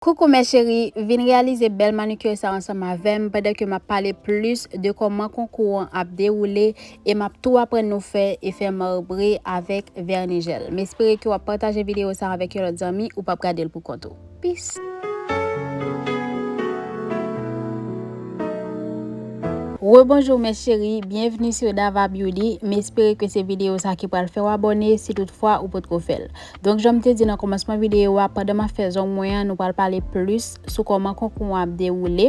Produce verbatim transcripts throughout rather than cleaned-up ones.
Coucou mes chéries, vin reyalize bèl manikir sa ansanm avè m pandan ke m ap pale plis de kòman konkou an ap dewoule e m ap tou aprann nou fè efè marbre avèk vèni jèl. M espere ke w ap pataje videyo sa avèk yon lòt zanmi, ou p ap gade l pou kont ou. Peace! Rebonjou mes chéries, byenvni sou Dava Beauty. M espere ke se videyo sa ki pral fè w abòne si toutfwa ou potko fè l. Donk, jan m te di nan kòmansman videyo a, pandan m ap fè zong mwen an, nou pral pale plis sou kòman konkou an ap dewoule,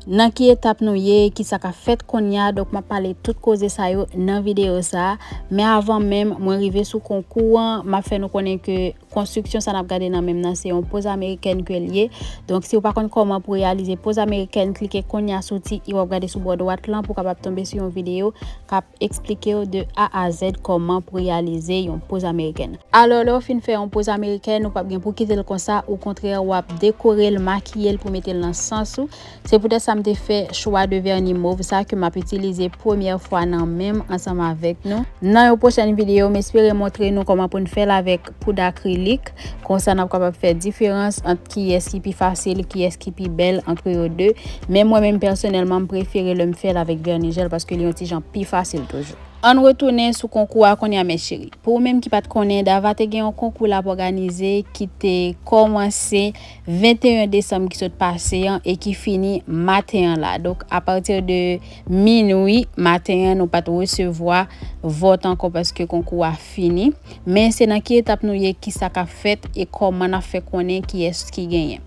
nan ki etap nou ye, ki sa k ap fèt kounye a. Donk, m ap pale tout koze sa yo nan videyo sa a. Men avan menm mwen rive sou konkou an, m ap fè nou konnen ke konstriksyon sa n ap gade nan men m nan, se yon poz amerikèn ke l ye. Donk, si w pa konn kòman pou reyalize poz amerikèn, klike kounye a sou ti i w ap gade sou bò dwat lan pou w kapab tonbe sou yon videyo k ap eksplike w de A a Z kòman pou reyalize yon poz amerikèn. Alò, lè w fin fè yon poz amerikèn, ou p ap gen pou kite l konsa, okontrè, w ap dekore l, makiye l pou mete l nan sans ou. Se poutèt sa m te fè chwa de vèni mov sa ke m ap itilize premyè fwa nan men m ansanm avèk nou. Nan yon pwochèn videyo, m espere montre nou kòman pou n fè l avèk poud akrilik. Konsa, n ap kapab fè diferans ant kiyès ki pi fasil, kiyès ki pi bèl ant yo de. Men mwen menm pèsonèlman, m prefere lè m fè l avèk vèni jèl paske li yon ti jan pi fasil toujou. Ann retounen sou konkou a kounye a, mes chéries. Pou ou menm ki pa t konnen, Dava te gen yon konkou l ap òganize ki te kòmanse venteyen desanm ki sot pase an e ki fini maten an la. Donk, apati de minwi maten an, nou pa t resevwa vòt ankò paske konkou a fini. Men se nan ki etap nou ye, ki sa k ap fèt e kòman n ap fè konnen kiyès ki genyen.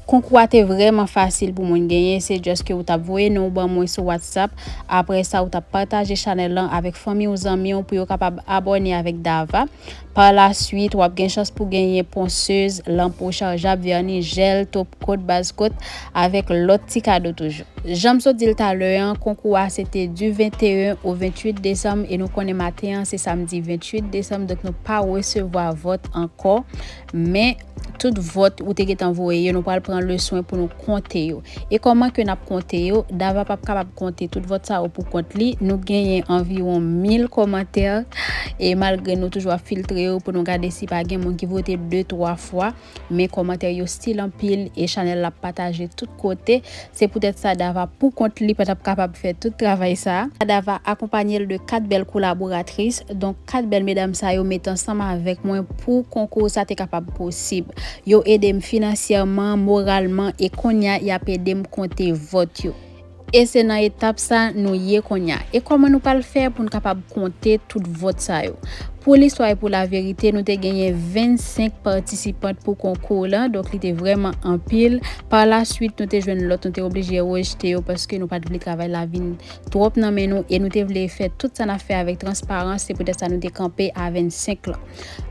Konkou a te vrèman fasil pou moun genyen, se just ke ou t ap voye non w ban mwen sou WhatsApp. Apre sa, ou t ap pataje chanèl lan avèk fanmi w, zanmi w pou yo kapab abòne avèk Dava. Pa la swit, w ap gen chans pou genyen ponsez, lanp rechajab, vèni jèl, top kot, baz kot, avèk lòt ti kado toujou. Jan m sot di l talè an, konkou a se te di venteyen o venntuit desanm e nou konnen maten an se samdi venntuit desanm, donk nou pa resevwa vòt ankò. Men tout vòt ou te gentan voye yo, nou pral pran le swen pou nou konte yo. E kòman ke n ap konte yo? Dava p ap kapab konte tout vòt sa yo pou kont li. Nou genyen anviwon mil kòmantè e malgre nou toujou ap filtre yo pou nou gade si pa gen moun ki vote de, twa fwa, men kòmantè yo still anpil e chanèl la ap pataje tout kote. Se poutèt sa Dava pou kont li pa t ap kapab fè tout travay sa. Dava akonpanye l de kat bèl kolaboratris. Donk, kat bèl medam sa yo met ansanm avèk mwen pou konkou sa te kapab posib. Yo ede m finansyèman, moralman e kounye a y ap ede m konte vòt yo. E se nan etap sa nou ye kounye a. E kòman nou pral fè pou n kapab konte tout vòt sa yo? Pou listwa e pou laverite, nou te genyen vennsenk patisipant pou konkou lan, donk li te vrèman anpil. Pa la swit, nou te jwenn lòt, nou te oblije rejte yo paske nou pa t vle travay la vin twòp nan men nou e nou te vle fè tout sa n ap fè avèk transparans, se poutèt sa nou te kanpe a vennsenk lan.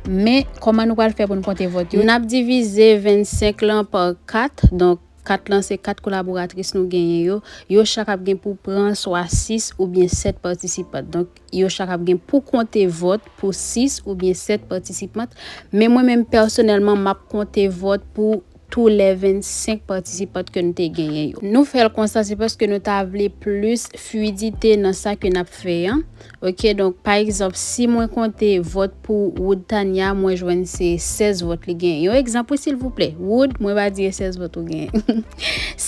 Men, kòman nou pral fè pou n konte vòt yo? N ap divize vennsenk lan pa kat, donk, kat lan se kat kolaboratris nou genyen yo. Yo chak ap gen pou pran swa sis oubyen sèt patisipant. Donk, yo chak ap gen pou konte vòt pou sis oubyen sèt patisipant. Men mwen menm pèsonèlman, m ap konte vòt pou tou lè vennsenk patisipant ke n te genyen yo. Nou fè l konsa, se paske nou ta vle plis fluidite nan sa ke n ap fè an. Ok, donk, pa egzanp, si mwen konte vòt pou Wood Tania, mwen jwenn se sèz vòt li genyen. Yon egzanp, wi, silvouplè. Wood, mwen pa di e sèz vòt ou genyen.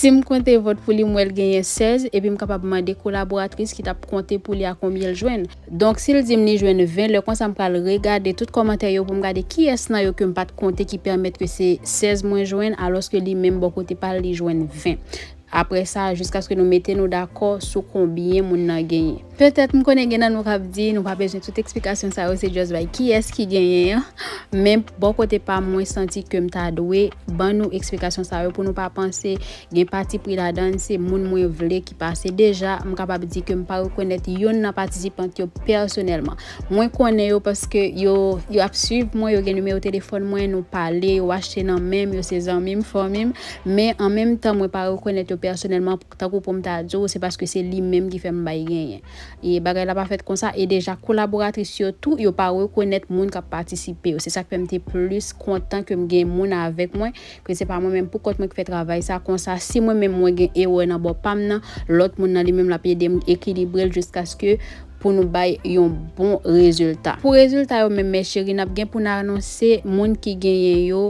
Si m konte vòt pou li, m wè l genyen sèz, epi m kapab mande kolaboratris ki t ap konte pou li a konbyen l jwenn. Donk, si l di m li jwenn ven, lè konsa m pral regade tout kòmantè yo pou m gade kiyès nan yo ke m pa t konte ki pèmèt ke se sèz mwen jwenn, alòske li menm bò kote pa l, li jwenn ven. Apre sa, jiskaske nou mete nou dakò sou konbyen moun nan genyen. Petèt, m konnen gen nan nou k ap di, nou pa bezwen tout eksplikasyon sa yo, se just bay kiyès ki genyen an. Men, bò kote pa m, mwen santi ke m ta dwe ban nou eksplikasyon sa yo pou nou pa panse gen patipri ladan l, se moun mwen vle ki pase. Deja, m kapab di ke m pa rekonèt yonn nan patisipant yo pèsonèlman. Mwen konnen yo paske yo, yo ap swiv mwen, yo gen nimewo telefòn mwen, nou pale, yo achte nan men m, yo se zanmi m, fanmi m. Men an menm tan, mwen pa rekonèt yo pèsonèlman, tankou pou m ta di w, se paske se li menm ki fè m bay genyen. E bagay la pa fèt konsa, e deja kolaboratris yo tou, yo pa rekonèt moun k ap patisipe yo. Se sa k fè m te plis kontan ke m gen moun avèk mwen, ke se pa mwen menm pou kont mwen ki fè travay sa. Konsa, si mwen menm mwen gen erè nan bò pa m nan, lòt moun nan li menm l ap ede m ekilibre l jiskaske pou nou bay yon bon rezilta. Pou rezilta yo menm, mes chéries, n ap gen pou n anonse moun ki genyen yo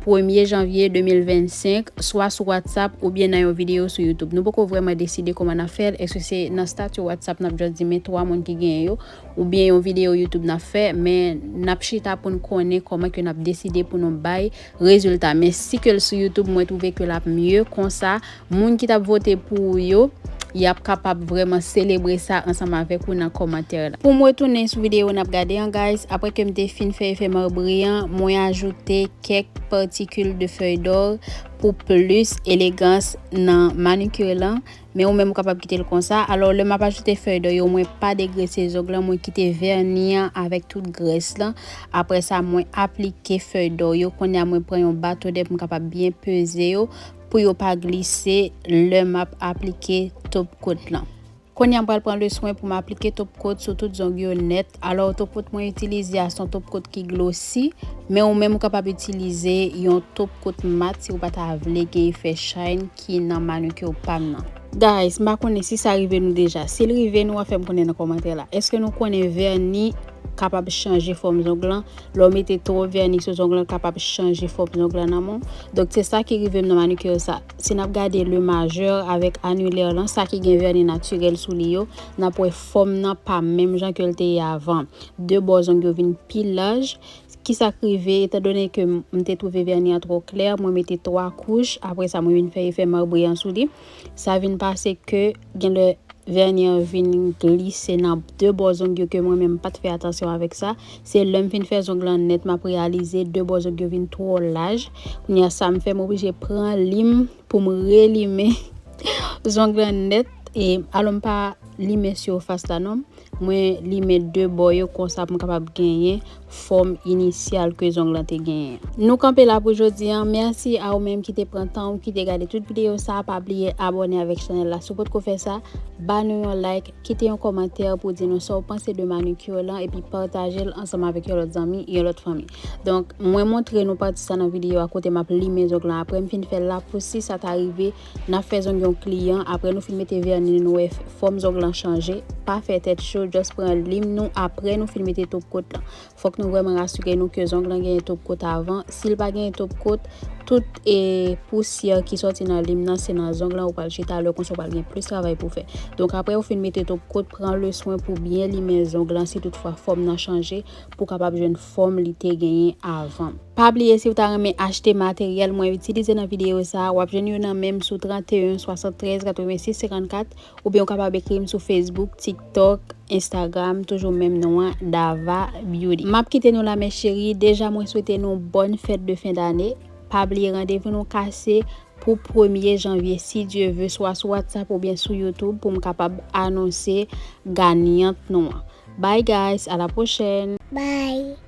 premye janvye de mil vennsenk, swa sou WhatsApp oubyen nan yon videyo sou YouTube. Nou poko vrèman deside kòman n ap fè l. Èske se nan estati WhatsApp n ap just di men twa moun ki genyen yo, oubyen yon videyo YouTube n ap fè, men n ap chita pou n konnen kòman ke n ap deside pou nou bay rezilta. Men si ke l sou YouTube, mwen twouve ke l ap mye konsa. Moun ki t ap vote pou ou yo, y ap kapab vrèman selebre sa ansanm avèk ou nan kòmantè la. Pou m retounen sou videyo n ap gade an, guys, apre ke m te fin fè efè marbri an, mwen ajoute kèk partikil de fèy dò pou plis elegans nan manikir lan. Men ou menm ou kapab kite l konsa. Alò, lè m ap ajoute fèy dò yo, mwen pa degrese zong lan, mwen kite vèni an avèk tout grès lan. Apre sa, mwen aplike fèy dò yo. Kounye a, mwen pran yon baton dè pou m kapab byen peze yo, pou yo pa glise lè m ap aplike top coat lan. Kounye a, m pral pran le swen pou m aplike top coat sou tout zong yo nèt. Alò, top coat mwen itilize a se yon top coat ki glosi, men ou menm ou kapab itilize yon top coat mat si ou pa ta vle gen efè shine ki nan manikir pa m nan. Guys, m pa konnen si sa rive nou deja. Si l rive nou, w a fè m konnen nan kòmantè la. Èske nou konnen vèni kapab chanje fòm zong lan? Lè w mete twòp vèni sou zong lan, l kapab chanje fòm zong lan nan men w. Donk, se sa ki rive m nan manikir sa. Si n ap gade le majeur avèk annulaire lan, sa ki gen vèni natirèl sou li yo, n ap wè fòm nan pa menm jan ke l te ye avan. De bò zong yo vin pi laj. Kisa k rive? Etandone ke m, m te twouve vèni an twò klè, mwen mete twa kouch. Apre sa, mwen vin fè efè marbri an sou li. Sa vin pase ke gen lè vèni an vin glise nan de bò zong yo ke mwen menm m pa t fè atansyon avèk sa. Se lè m fin fè zong lan nèt, m ap reyalize de bò zong yo vin twò laj. Kounye a, sa m fè, m oblije pran lim pou m relimen zong lan nèt. E alò, m pa limen sifas la non. Mwen limen de bò yo konsa pou m kapab genyen fòm inisyal ke zong lan te genyen. Nou kanpe la pou jodi an. Mèsi a ou menm ki te pran tan ou ki te gade tout videyo sa. Pa bliye abòne avèk chanèl la si w potko fè sa. Ba nou yon like, kite yon kòmantè pou di nou sa w panse de manikir lan, epi pataje l ansanm avèk yon lòt zanmi, yon lòt fanmi. Donk, mwen montre nou pati sa nan videyo a kote m ap limen zong lan. Apre m fin fè lapousi, sa ta rive, n ap fè zong yon kliyan. Apre nou fin mete vèni, nou wè fòm zong lan chanje. Pa fè tèt cho, just pran lim nou apre nou fin mete top coat lan. Fòk nou vrèman rasire nou ke zong lan genyen top coat avan. Si l pa genyen top coat, tout, e, pousyè ki sòti nan lim nan, se nan zong lan ou pral chita, lè konsa ou pral gen plis travay pou fè. Donk, apre ou fin mete top coat, pran le swen pou byen limen zong lan, si toutfwa fòm nan chanje, pou w kapab jwenn fòm li te genyen avan. Pa bliye, si w ta renmen achte materyèl mwen itilize nan videyo sa a, w ap jwenn yo nan men m sou trannteyen swasanntrèz katrevensis senkannkat, oubyen w kapab ekri m sou Facebook, TikTok, Instagram, toujou menm non an, Dava Beauty. M ap kite nou la, mes chéries. Deja, mwen swete nou bòn fèt de fen dane. Pa bliye, randevou nou kase pou premye janvye, si Dye ve, swa sou WhatsApp oubyen sou YouTube pou m kapab anonse ganyant nou an. Bye guys, à la prochaine. Bye.